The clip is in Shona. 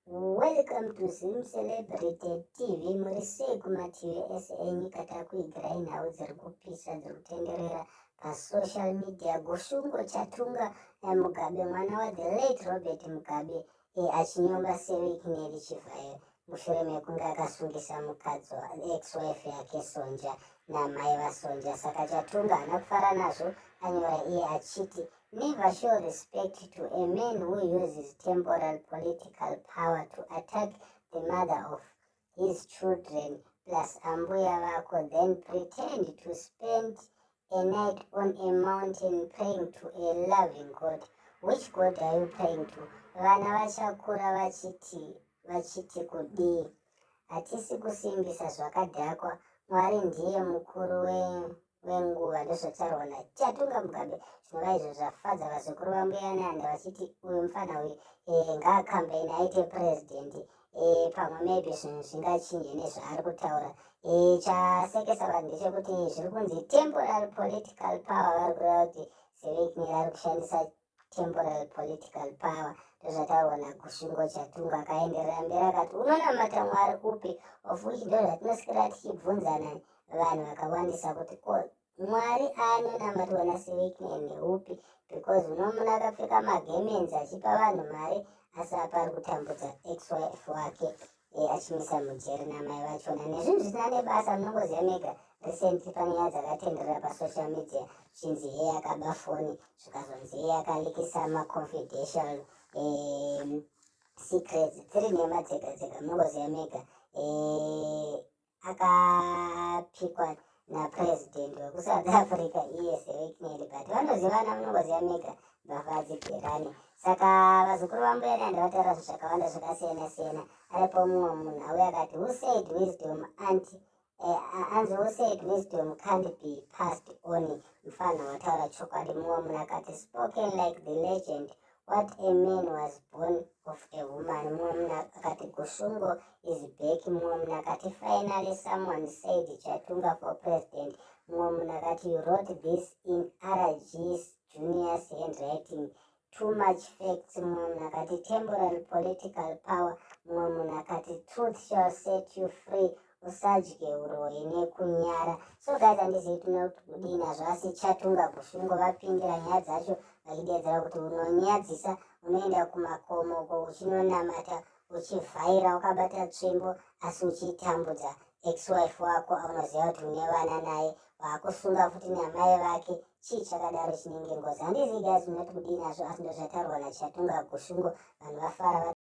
Welcome to Zim Celebrity TV. Muri sei kumativi ese enyika? Takuigirai nhau dziri kupisa, dziri kutenderera pasocial media. Gushungo Chatunga Mugabe, mwana wa the late Robert Mugabe, achinyomba Sir Wicknell Chivayo mushure mekunge akasungisa mukadzi, ex-wife yake Sonja, namai vaSonja. Saka Chatunga haana kufara nazvo. Anyora iye achiti, "Never show respect to a man who uses temporal political power to attack the mother of his children plus ambuya vako, then pretend to spend a night on a mountain praying to a loving God. Which God are you praying to? Vana vachakura vachiti kudii? Hatisi kusimbisa zvakadhakwa. Mwari ndiye mukuru wenguva." Ndozvataurwa naChatunga Mugabe, zvinova izvo zvafadza vazukuru vaMbuya Nehanda, vachiti uyu mufana uyu ngaakambeini aite purezidendi, pamwe maybe zvinhu zvingachinje nezvaari kutaura. Chasekesa vanhu ndechekuti zviri kunzi temporal political power, vari kureva kuti Sir Wicknell ari kushandisa temporal political power. Ndozvataurwa naGushungo Chatunga. Akaenderera mberi akati, "Unonamata Mwari upi?" Of which ndo zvatinosikira tichibvunzana vanhu vakawandisa kuti ko Mwari anonamatwa naSir Wicknell neupi? Because unomuna akapfeka magemenzi achipa vanhu mari, asi apa ari kutambudza ex-wife wake, achimisa mujeri namai vachona nezvinhu zvisina nebasa. Munongoziva mega, recently pane nyaya dzakatenderera pasocial media, zvichinzi yeye akaba foni, zvikazonzi yeye akaleakisa maconfidential secrets, dziri nhema dzega dzega. Munongoziva mega, akapikwa napurezidendi wekuSouth Africa iye Sir Wicknell, but vanozivana. Munongoziva mega, mbavha hadzibherani. Saka vazukuru vaMbuya Nehanda vataura zvinhu zvakawanda zvakasiyana siyana. Aripo mumwe munhu auya akati, "Who said wisdom anti anzi who said wisdom can't be passed on? Mufanha wataura chokwadi." Mumwe munhu akati, "Spoken like the legend. What a man was born of a woman." Mumwe munhu akati, "Gushungo is back." Mumwe munhu akati, "Finally someone said Chatunga for president." Mumwe munhu akati, "You wrote this in RG Junior's handwriting. Too much facts." Mumwe munhu akati, "Temporal political power." Mumwe munhu akati, "Truth shall set you free. Usadye uroyi nekunyara." So guys, handizivi tinoti kudii nazvo, asi Chatunga Gushungo vapindira nyaya dzacho vachidedzera kuti unonyadzisa, unoenda kumakomo uko uchinonamata, uchivhaira wakabata tsvimbo, asi uchitambudza ex-wife wako aunoziva kuti une vana naye, waakusunga futi namai vake. Chii chakadaro chinenge ngozi? Handizivi guys, unoti kudii nazvo, asi ndozvataurwa naChatunga Gushungo. Vanhu vafara.